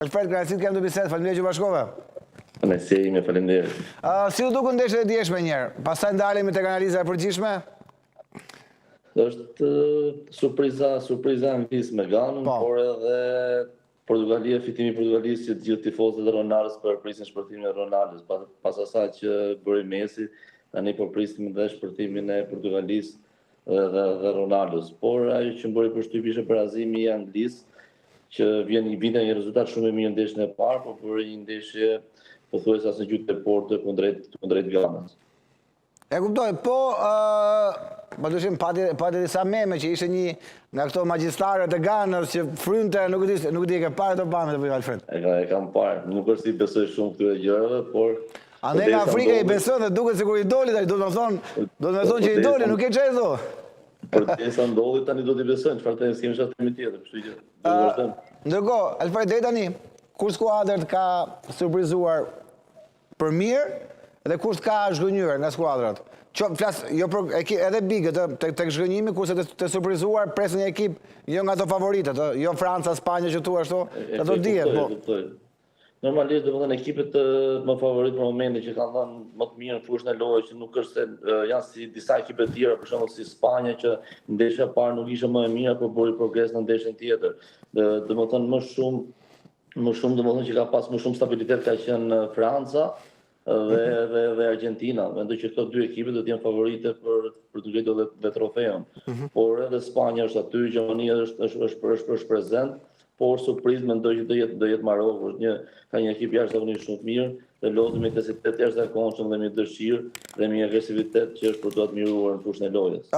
Alfred, kënaqësi të kem në bisedë, faleminderit që u bashkove. Kënaqësia ime, faleminderit. Uh, si u dukën ndeshjet e djeshme një herë? Pastaj ndalemi tek analiza e përgjithshme? Është surpriza, surpriza e Anglisë me Ganën, po. por edhe Portugalia, fitimi i Portugalisë që të gjithë tifozët e Ronaldos po e prisin shpërthimin e Ronaldos, pas, pas asaj që bëri Messi, tani po prisim dhe shpërthimin e Portugalisë dhe dhe, dhe Ronaldos. Por ajo që më bëri përshtypje ishte barazimi i Anglisë, që vjen një vinte një rezultat shumë i mirë në ndeshjen e parë, por bëri një ndeshje pothuajse asnjë gjujtje porte kundrejt kundrejt Ganës. E kuptoj, po ë pa dyshim pati pati disa meme që ishte një nga këto magjistarët e Ganës që frynte, nuk e di, nuk e di e ke parë ato pamjet apo jo Alfred. E kam e kam parë, nuk është se i besoj shumë këtyre gjërave, por Andej nga Afrika i besoj dhe duket sikur i doli tani, do të më thonë, do të më thonë që i doli, nuk e çaj thua. Përderisa ndodhi tani do t'i besojmë, çfarë të s'kemi çfarë themi tjetër, kështu që do të vazhdojmë. Ndërkohë, Alfred deri tani, kush skuadër të ka surprizuar për mirë dhe kush të ka zhgënjyer nga skuadrat? Që flas jo për ekip, edhe bigët ë, tek tek zhgënjimi kurse te, te surprizuar pres një ekip jo nga ato favoritët, ë, jo Franca, Spanja që thua ashtu, ato dihet, po. Normalisht, domethënë ekipet më favorit për momentin që kanë dhënë më të mirë në fushën e lojës, që nuk është se janë si disa ekipe të tjera, për shembull si Spanja që ndeshja e parë nuk ishte më e mira, por bëri progres në ndeshjen tjetër. Domethënë më shumë më shumë domethënë që ka pas më shumë stabilitet ka qenë Franca dhe dhe dhe Argentina. Mendoj që këto dy ekipe do të jenë favorite për për të ngritur dhe, dhe trofeun. Mm -hmm. Por edhe Spanja është aty, Gjermania është është është është, është prezent, por surprizë mendoj që do jetë do jetë Maroku, është një ka një ekip jashtëzakonisht shumë të mirë dhe lozë me intensitet jashtëzakonshëm dhe me dëshirë dhe me agresivitet që është për të admiruar në fushën e lojës.